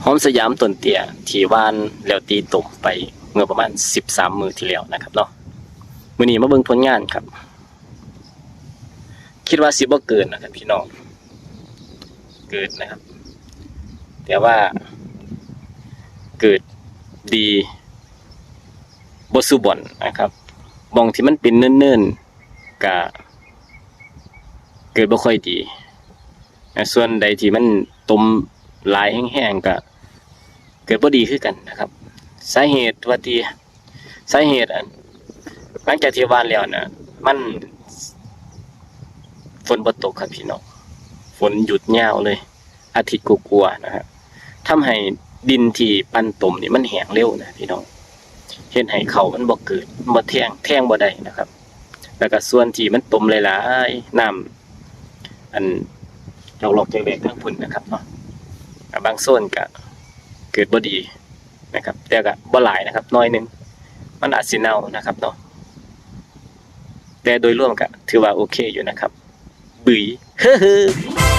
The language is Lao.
ຫອມສະຫຍາມຕົ້ນເຕ້ຍທີ່ຫວ່ານແລ້ວຕີຕົມໄປເມື່ອປະມານສິບສາມມື້ທີ່ແລ້ວນະຄັບເນາະ. ມື້ນີ້ມາເບິ່ງຜົນງານຄັບ. ຄິດວ່າຊິບໍ່ເກີດນະຄັບພີ່ນ້ອງ, ເກີດນະຄັບ ແຕ່ວ່າເກີດດີບໍ່ສູ່ບ່ອນນະຄັບ. ບ່ອນທີ່ມັນເປັນເນີນໆ ກະເກີດບໍ່ຄ່ອຍດີ. ສ່ວນໃດທີ່ມັນຕົມຫຼາຍແຮງໆ ກະເກີດບໍ່ດີຄືກັນນະຄັບ. ສາເຫດວ່າຕິ ສາເຫດ ອັນ ຫຼັງຈາກທີ່ຫວ່ານແລ້ວນະ ມັນ ຝົນບໍ່ຕົກຄັບພີ່ນ້ອງ, ຝົນຢຸດຍາວເລີຍ ອາທິດກວ່າໆ ນະຄັບ. ທຳໃຫ້ດິນທີ່ປັນຕົມນີ້ມັນແຫ້ງເລັວນະພີ່ນ້ອງ, ເຮັດໃຫ້ເຂົ້າມັນບໍ່ເກີດ ມັນບໍ່ແທງ ແທງບໍ່ໄດ້ນະຄັບ. ແລ້ວກະສ່ວນທີ່ມັນຕົມຫຼາຍໆ ນ້ຳ ອັນ ຫຼອກໆ ແຈກໆ ທາງພຸ້ນນະຄັບເນາະ, ບາງໂຊນກະເກີດບໍ່ດີນະຄັບ, ແຕ່ກະບໍ່ຫຼາຍນະຄັບ ໜ້ອຍໜຶ່ງ ມັນອາດຊິເນົ່ານະຄັບເນາະ. ແຕ່ໂດຍລວມກະຖືວ່າໂອເຄຢູ່ນະຄັບ. ບຶຍ ເຮີ.